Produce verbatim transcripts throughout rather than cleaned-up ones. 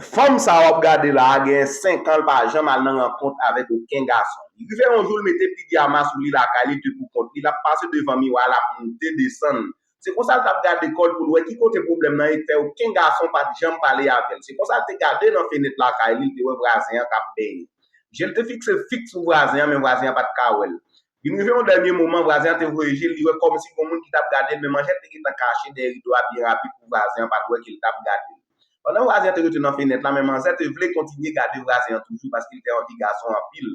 Fanm sa w ap gade la a genyen senk an, l pa janm al nan rankont avèk okenn gason. Li rive yon jou, l mete pijama sou li lakay li, te pou kont li, l ap pase devan miwa, l ap moute desann. Se konsa l t ap gade kò l pou l wè ki kote pwoblèm nan ye k fè okenn gason pa t janm pale avè l. Se konsa l te gade nan fenèt lakay li, l te wè vwazen an k ap benyen. Je l te fikse fiks sou vwazen an, men vwazen an pa t ka wè l. Vin rive yon dènye moman, vwazen an te voye je l, li wè kòmsi gon moun ki t ap gade l, men manzè te gentan kache dèyè rido a byen rapid pou vwazen an pa t wè ke l t ap gade l. Pandan vwazen an te rete nan fenèt la, men manzè te vle kontinye gade vwazen an toujou paske l te anvi gason anpil.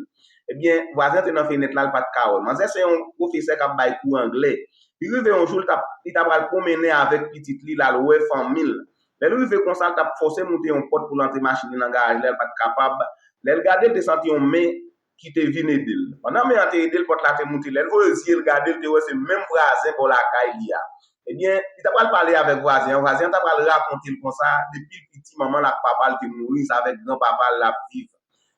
Ebyen, vwazen an te nan fenèt la, l pa t ka wè. Manzè se yon pwofesè k ap bay kou anglè. Li rive yon jou, li t ap, li t ap al pwomennen avèk pitit li, l al wè fanmi l. Lè l rive konsa, l t ap fòse moute yon pòt pou l antre machin li nan garaj la, l pa t kapab. Lè l gade, l te santi yon men ki te vin ede l. Pandan men an te ede l, pòt la te moute. Lè l voye zye l gade, l te wè se menm vwazen bò lakay li a. Ebyen, li t ap pral pale avèk vwazen an. Vwazen an t ap pral rakonte l konsa, depi l piti, manman l ak papa l te mouri, se avèk granpapa l l ap viv.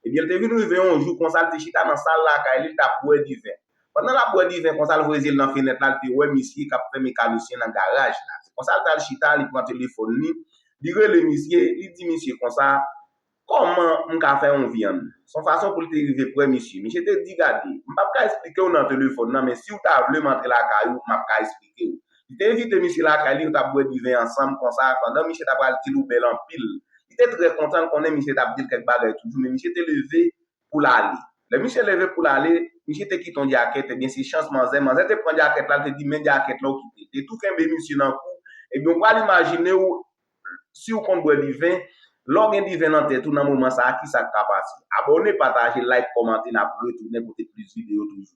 Ebyen, l te vin rive yon jou konsa, l te chita nan sal lakay li, l t ap bwè diven. Pandan l ap bwè diven konsa, l voye zye l nan fenèt la, l te wè misye k ap fè mekanisyen nan garaj la. Se konsa l t al chita, li pran telefòn li, li rele misye, li di misye konsa, "Kòman m ka fè yon vyann?" Se yon fason pou l te rive prè misye. Misye te di, "Gade, m p ap ka eksplike w nan telefòn nan, men si w ta vle m antre lakay ou, m ap ka eksplike w." Li te envite misye lakay li, yo t ap bwè diven ansanm konsa, pandan misye t ap pral di l ou bèl anpil. Li te trè kontan, l konnen misye t ap di l kèk bagay toujou, men misye te leve pou l ale. Lè misye leve pou l ale, misye te kite yon djakèt, ebyen se chans manzè. Manzè te pran djakèt la, l te di, "Men djakèt la, w kite." L te tou kenbe misye nan kou. Ebyen, w pral imajine w, si w konn bwè diven, lè w gen diven nan tèt ou nan moman sa a, ki sa k ka pase? Abòne, pataje, like, kòmante, n ap retounen pote plis videyo toujou.